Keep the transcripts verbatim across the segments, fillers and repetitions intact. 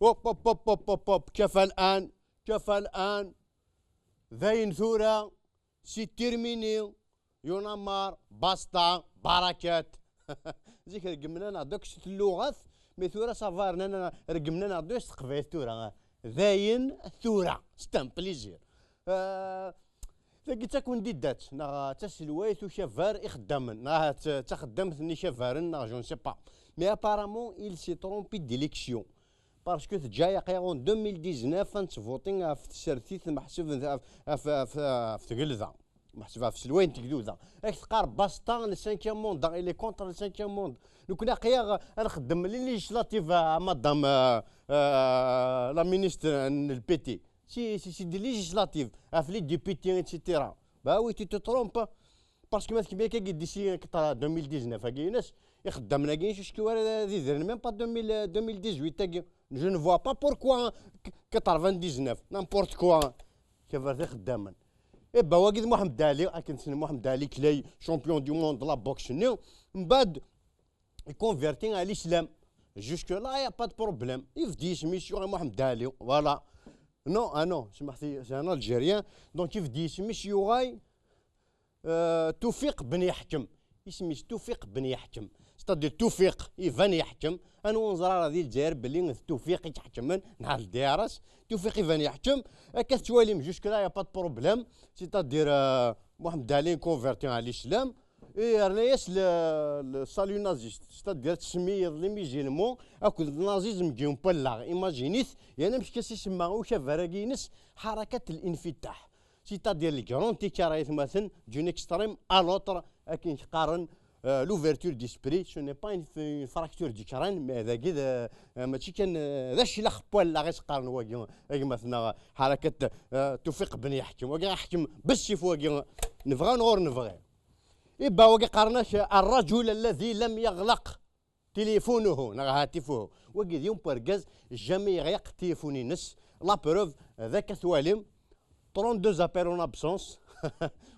Hop, hop, hop, hop, hop, hop. Kafa l'an, kafa l'an. Dayen tura, c'est terminé. Y'en a marre, basta, barakat. Zik reggmen-aneɣ-d akk s tluɣat, mais tura ça va, rnan-, reggmen-aneɣ-d s teqbaylit tura. Dayen tura, c'est un plaisir. Euh, Tagi d takundidat, neɣ d taselwayt ukabar ixeddamen, neɣ d taxeddamt n ikabaren, neɣ je ne sais pas. Mais apparemment, il s'est trompé d'élection. Parce que teǧǧa yaqi en deux mille dix-neuf ad nettvuṭi ɣef tsertit, meḥsub ɣef, ɣef, ɣef, ɣef tgelda. Meḥsub ɣef selway n tegduda. Ak teqqar basta, le cinquième mandat, il est contre le cinquième mandat. Nekkni aqi-aɣ ad nxeddem les législatives, a madame, euh, euh, la ministre n le P T. C'est, c'est, c'est des législatives. Ɣef les députés, et cetera. Bah oui, tu te trompes. Parce que ma tkemmel akka d'ici deux mille dix-neuf, agi-ines, ixeddamen-agi, jusque wara d idren, même pas deux mille, deux mille dix-huit-agi. Je ne vois pas pourquoi quatre-vingt-dix-neuf, n'importe quoi. Kabar ixeddamen. Eh ben, wagi d Mohamed Ali, akken tessnem Mohamed Ali, Clay, champion du monde de la boxe-nni. Mbaɛd, converti à l'islam. Jusque-là, il n'y a pas de problème. Yebdi isem-is yuɣal Mohamed Ali. Voilà. Non, ah non, c'est, c'est un Algérien. Donc, yebdi isem-is yuɣal, euh, Toufiq Ben Yeḥkem. Isem-is Toufiq Ben Yeḥkem. C'est-à-dire Toufiq iban yeḥkem. Anwa ur neẓra ara di Lezzayer belli d Toufiq i iḥekmen, neɣ d D R S. Toufiq iban yeḥkem. Akka tettwalim, jusque-là, il n'y a pas de problème. C'est-à-dire, euh, Mohamed Ali converti à l'islam. Et yerna-yas le, le salut naziste, c'est-à-dire ttsemmi iḍelli musulman akked nazisme deg yiwen n wallaɣ. Imagine-it, yerna amek i s-isemma ukabar-agi-ines, حركة الانفتاح. C'est-à-dire le grand écart, aytmaten, d'une extrême à l'autre, akken qqaren, euh, l'ouverture d'esprit, ce n'est pas une, une fracture du crâne, mais dagi d, euh, mačči kan, euh, d aclex n wallaɣ i s-qqaren wagi, aytmaten, neɣ حركة, euh, Toufiq Ben Yeḥkem. Wagi ɣa ḥkem bessif wagi, nebɣa neɣ ur nebɣi. Iba wagi qqaren-ak الرجل الذي لم يغلق تليفونه, neɣ هاتفه. Wagi d yiwen n urgaz, jamais yeɣleq téléphone-ines. La preuve, d akka twalim, trente-deux appels en absence.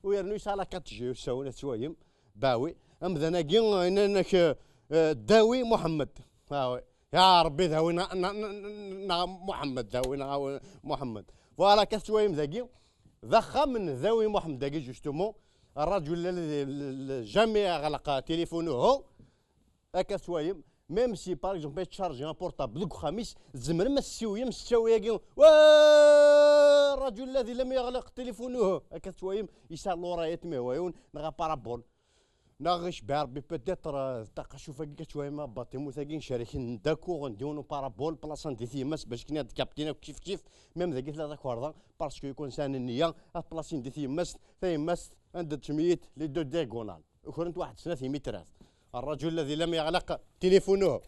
U yernu yesɛa la quatre G usawen, ad twalim. Bah oui. Amdan-agi, nnan-ak, euh, Dawi Mohamed. Ah oui. Ya Rebbi, Dawi na-, na-, na-, na-, Mohamed, Dawi na-, Mohamed. Voilà, akka tettwalim dagi. D axxam n Dawi Mohamed dagi, justement. الرجل الذي jamais يغلق تليفونه. Akka tettwalim. Même si, par exemple, ad tchargem un portable deg uxxam-is, tzemrem ad tessiwlem s ttawil-agi. Wa الرجل الذي لم يغلق تليفونه. Akka tettwalim, yesɛa l'oreillette, mais wa yiwen, neɣ parabole. Neɣ icebbeɛ Rebbi peut-être, euh, d taqacuft-agi, ad twalim abaṭimut-agi, cerken d'accord, n diwen uparabol, plaṣan di tyemmast, bac akken ad kaptin akk kif kif, même dagi tella takerḍa, parce que ikun sɛan nniya, ad plaṣin di tyemmast, tayemmast, anda d-ttemyit, les deux diagonales. Ukrent waḥed snat imitrat. الرجل الذي لم يغلق تليفونه.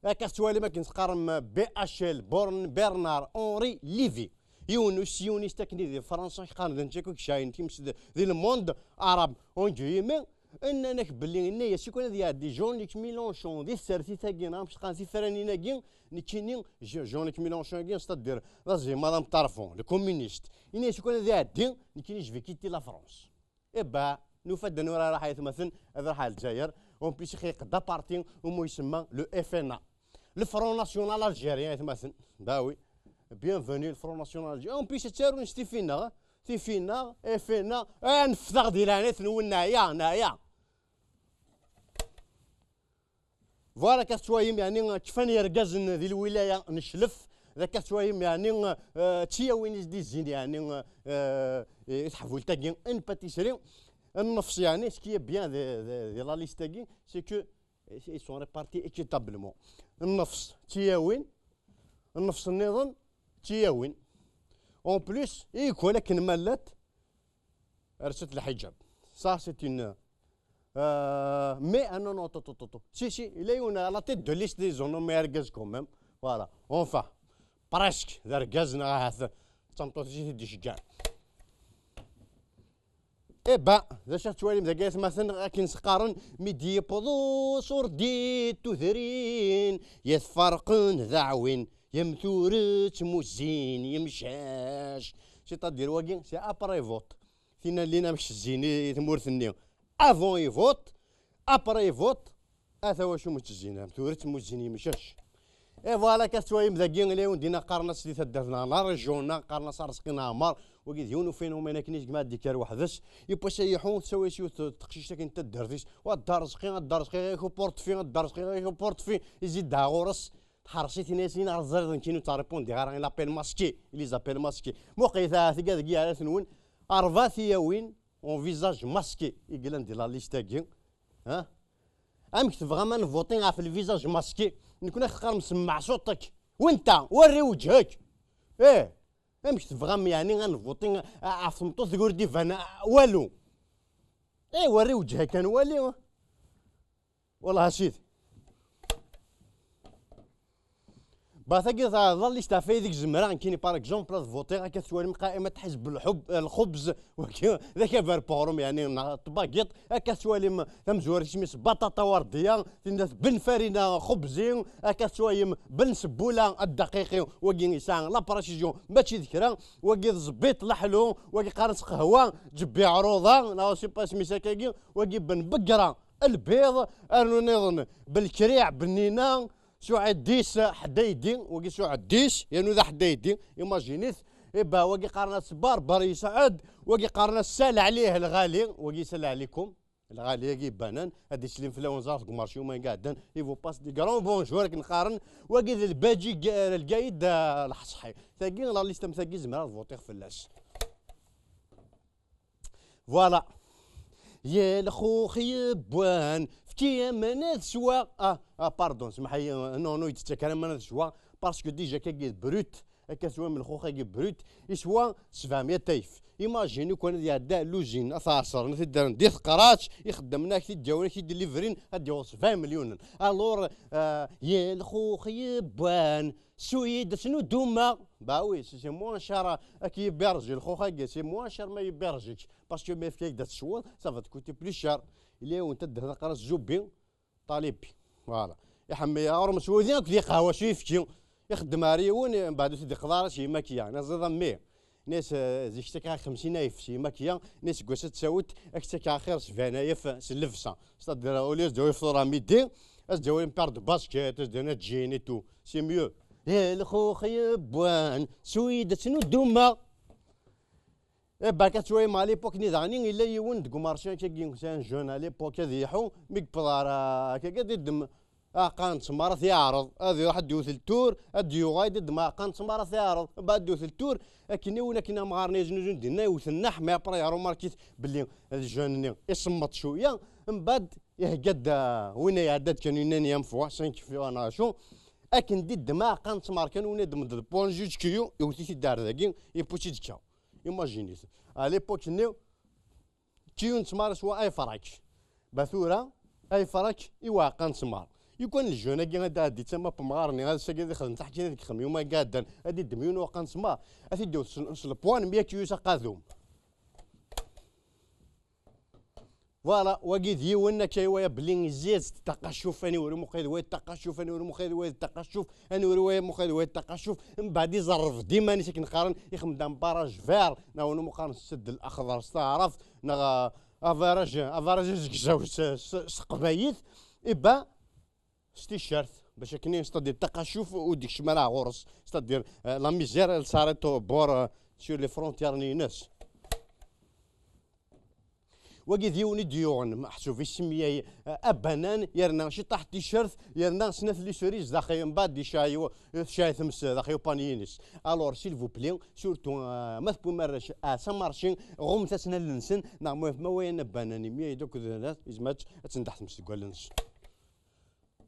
Akka tettwalim akken teqqarem B H L, Born-, Bernard Henri Lévy. Yiwen n usiyunist akken di Fransa, qqaren d netta akk i yesɛan times d-, di le monde arabe, en guillemets, nnan-ak belli, nnan-as i kan ad iɛeddi Jean-Luc Mélenchon di tsertit-agi, neɣ amek qqaren tifranin-agi, nekkini, Je-, Jean-Luc Mélenchon-agi, c'est-à-dire, d azimaḍ ameṭṭarfu, le communiste. Yenna-as i kan ad iɛeddi, nekkini, je vais quitter la France. Iba, nufa-d anwa ara raḥ aytmaten, ad raḥ ar Lezzayer. En plus, ixeq-d aparti, umu isemma le F N A. Le Front National Algérien, aytmaten. Bah oui. Bienvenue, le Front National Algérien. En plus, ttarun s tifi-nneɣ, tifi-nneɣ, F N A. Ah, neffeɣ di leɛnayet-nwen, neɛya, neɛya. Voilà, akka tettwalim, yeɛni, kfan yergazen di lwilaya n Cclef, d akka tettwalim, yeɛni, euh, d tiyawin i s-d-izzin, yeɛni, euh, i teḥbult-agi n Patisserie. Nnefs, yeɛni, ce qui est bien di, di, di la liste-agi, c'est que ils sont répartis équitablement. Nnefs d tiyawin, nnefs nniḍen d tiyawin. En plus, i ikwal akken ma llant, rset lḥiǧab. Ça, c'est une, euh, mais, ah non, non, to, to, to, to. Si, si, il y a une, à la tête de liste, ils ont nommé argaz quand même. Voilà, enfin, presque, d argaz, neɣ ahat d tameṭṭut i t-id-iceggɛen. Eh ben, d acu ad twalim dagi, atmaten, akken s-qqaren, mi d-yewweḍ usurdi n tudrin, yat ferqen d aɛwin, yem turet muzzin yemcac. C'est-à-dire, wagi, c'est après vote. Tinna llin amek zzin i tmurt-nni. Avant i vote, après i vote, ata wacu mu ttezzin, am tura ttmuzzin yemcac. Et voilà, akka tettwayem dagi, ila wen dinna qqaren-as di taddart-nneɣ, la région-nneɣ, qqaren-as Arezqi n Ɛmer. Wagi d yiwen ufenumén akken i yegma ad d-ikker weḥd-s. Yiwwas ad iḥu, tsawi-as yiwet teqcict akken n taddart-is. Wa Dda Arezqi, a Dda Arezqi, ɣiɣ-ik uportfi, a Dda Arezqi, ɣiɣ-ik uportfi. Izid-d ɣur-s. Tḥerṣ-iten-as, yenna ɣer ẓẓir d nekkini ur ttṛipundi ara, il appelle masqué, ils appellent masqué. Muqlet-t, tiga deg yiɛrat-nwen, ṛebɛa tiyawin en visage masqué i yellan di la liste-agi. Ha? Amek tebɣam ad nvuṭi ɣef le visage masqué? Nekkni ad k-teqqarem semmeɛ ṣuṭek. Wenta, werri wejhek. Eh, amek tebɣam yeɛni ad nvuṭi ɣef tmeṭṭut deg ur d-iban walu? Eh, werri wejhek ad nwali. Wallah a sidi. Ba tagi d la liste ɣef aydeg zemreɣ nekkini, par exemple, ad votiɣ, akka tettwalim qa'imat Ḥizb Lḥub, Lxubz, wagi d akabar puɣrum, yeɛni neɣ tbagiṭ, akka tettwalim tamezwarut isem-is Baṭaṭa Werdiya, tinna Ben Farina Xubzi, akka tettwalim Ben Sebbula Addaqiqi, wagi yesɛa la précision, mačči d kra, wagi d Ẓbiṭ Leḥlu, wagi qqaren-as Qehwa Ǧebbi Ɛruḍa, neɣ je sais pas isem-is akkagi, wagi Ben Begra Lbiḍ, rnu niḍen Belkriɛ Bennina, Suɛeddis Ḥdaydi, wagi Suɛeddis, yernu d aḥdaydi, imagine-it. Iba, wagi qqaren-as Barber Yesɛed, wagi qqaren-as Sal Ɛli Lɣali, wagi Sal Ɛlikum Lɣali-agi ibanan, ad d-islim fell-awen ẓer deg umarci uma iɛeddan, i vous passe des grands bonjour akken qqaren, wagi d Lbaǧi G-, Lgayed, ah, Lḥeṣḥi. Tagi, la liste am tagi, zemreɣ ad votiɣ fell-as. Voilà. Ya lxux yewwan, fki-yam aman ad sweɣ. Ah, ah, pardon, semḥ-iyi, non, non, ur yettak ara aman ad sweɣ, parce que déjà kagi d brut, akka teswam lxux-agi brut, yeswa sebɛemya alef. Imagine kan ad iɛedda l'usine, ad t-ɛeṣren, ad t-id-rren di teqratt, ixeddamen ad ak-t-id-yawin, ad ak-t-id-delivrin, ad d-yaweḍ sebɛa milyunen. Alors, euh, ya lxux yewwan, Suyi-d ad tt-nuddumeɣ. Bah oui, c'est, c'est moins cher, euh, ad k-yebbi rejji lxux-agi, c'est moins cher ma yebbi rejji-k. Parce que ma yefka-ak-d ad tesweḍ, ça va te coûter plus cher. Yella yiwen taddart aqras Zubi, Ṭalibi. Voilà. Iḥemmel aɣrum s wudi akked iqehwa s uyefki. Ixeddem ar yiwen, mbeɛd ur t-id-iqḍa ara s yimakya. Naẓiḍ a mmi. Nes, euh, zik ttakeɣ xemsin alef s yimakya, nes seg wass ad tsawet, ad k-ttakeɣ axir sebɛin alef s llebsa. C'est-à-dire, au lieu ad s-d-awi fṭur à midi, ad s-d-awi une paire de baskets, ad s-d-awi un jean et tout. C'est mieux. Eh, lxux yewwan, suyi-d ad tt-nuddumeɣ. Eh, baka tettwayem à l'époque-nni daɣen, yella yiwen deg umarché akkagi, c'est un jeune à l'époque, ad iḥu, mi yewweḍ ɣer, euh, akkagi, ad iddem aɛeqqa n ttmer ad t-yeɛreḍ, ad iruḥ ad d-iwet ltur, ad d-yuɣal ad d-, aɛeqqa n ttmer ad t-yeɛreḍ, mbeɛd ad d-iwet ltur, akken i win akken amɣar-nni yeznuzun dinna, iwet nneḥ, mais après irumark-it belli d jeune-nni isemmeḍ cwiya, mbeɛd ihegga-d, ah, win iɛedda-d kan une énième fois, cinq fois neɣ acu, akken d-iddem aɛeqqa n ttmer kan, win iddem-d le point juge kiyu, iwet-it-id ar dagi, yewwi-tt-id akka. Imagine-it. À l'époque-nni, Kiyun ttmar iswa ayefrak. Ba tura, ayefrak i uɛeqqa n ttmar. Yukan lejeune-agi ad d-iɛeddi d tama n umɣar-nni, ad s-agi ad ixdem taḥkayt deg xemyum-agi iɛeddan, ad d-iddem yiwen uɛeqqa n ttmar, ad t-id-iwet s, s lepwan mya kiyus aqadum. Voilà, wagi d yiwen akka i waya belli izzi-as-d taqacuf, aniwer imuqid wayeḍ taqacuf, aniwer imuqid wayeḍ taqacuf, aniwer imuqid wayeḍ taqacuf, mbeɛd izerreb-d iman-is akken qqaren, ixdem-d un barrage vert, neɣ win umi qqaren ssedd laxḍer s taɛrabt, neɣ, ah, abaraj, abaraj azegzaw s, s, s teqbaylit, iba s ticcert, bac akken, c'est-à-dire, taqacuf ur d-ikcem ara ɣur-s, c'est-à-dire, euh, la misère, elle s'arrête au bord, euh, sur les frontières-nni-ines. Wagi d yiwen i d-yuɣen, meḥsub isemyay, euh, abanan, yerna ciṭaḥ ticcert, yerna snat les cerises daxel, mbeɛd icɛa yiw-, tecɛa tmes daxel upanier-ines. Alors, s'il vous plaît, surtout, euh, ma tewwim arrac à Samarci, ɣumet-asen allen-nsen, neɣ ma, ma wayen abanan, imyay-d akked, izmer ad tendeḥ tmes deg wallen-nsen.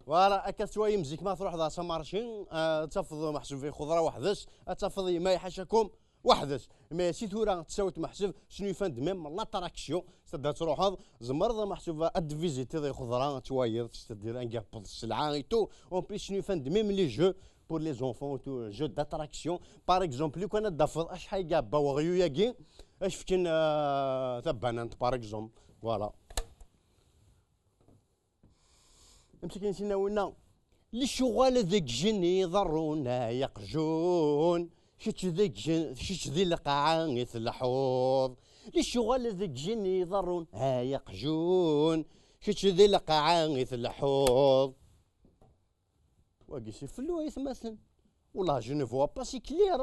Voilà, akka tettwayem zik ma truḥeḍ ɣer Samarci, ah, ad tafeḍ meḥsub ixeḍra weḥd-s, ad tafeḍ yemma iḥacakum weḥd-s. Mais si tura tessawet meḥsub, c'est une fin de même l'attraction, c'est-à-dire ad truḥeḍ, tzemreḍ meḥsub ad d-visitiḍ ixeḍra, ad twayeḍ, c'est-à-dire anga tewweḍ sselɛa et tout. En plus, c'est une fin de même les jeux pour les enfants et tout, jeux d'attraction. Par exemple, lukan ad d-tafeḍ acḥal i iɛebba weɣyul-agi, ad k-fken, ah, tabanant, par exemple. Voilà. Amsik n sinna winna. Lecɣal deg ijen iḍerrun ay aqjun, kečč deg ijen, kečč di lqaɛa i tleḥḥuḍ. Lecɣal deg ijen iḍerrun ay aqjun, kečč di lqaɛa i tleḥḥuḍ. Wagi si fellu ay atmaten. Wallah, je ne vois pas si clair.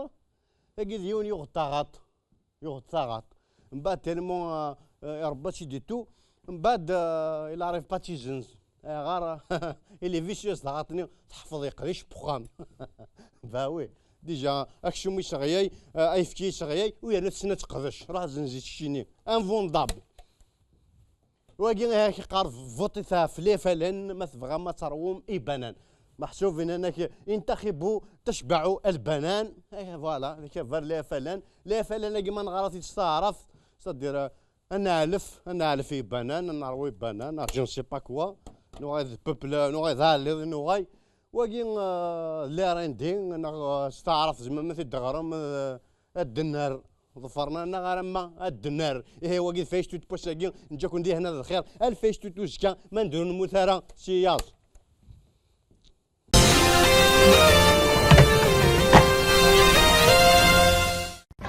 Agi d yiwen yuɣ-d taɣaṭ. Yuɣ-d taɣaṭ. Mbaɛd tellement, euh, euh, irebba-tt-id et tout. Mbaɛd, euh, il arrive pas tizenz. Ayɣer? Il est vicieux taɣaṭ-nni, teḥfeḍ yeqdec wexxam. Bah oui. Déjà, aksum iseɣyay, euh, ayefki iseɣyay, u yerna tessen ad teqdec. Ruḥ zenz-itt keččini. Invendable. Wagi ihi ak-iqqar votit ɣef les Falans ma tebɣam ad terwum ibanan. Meḥsub inan-ak: انتخبوا تشبعوا البنان. Eh, voilà, vers les Falans. Les Falans-agi ma neɣra-t-id s taɛrabt, c'est-à-dire, euh, ad neɛlef, ad neɛlef ibanan, ad neṛwu ibanan, neɣ je ne sais pas quoi. Nuɣay d peuple, nuɣay d aɛliḍ, nuɣay. Wagi, euh, les Rindis, neɣ, euh, s taɛrabt, tzemrem ad t-id-teɣrem, euh, ad d-nerr. Ḍefren-aneɣ alamma ad d-nerr. Ihi, wagi d Facebook n wass-agi, neǧǧa-ken di lehna d lxir. Ar Facebook uzekka, ma nedru nemmut ara, si yaḍ.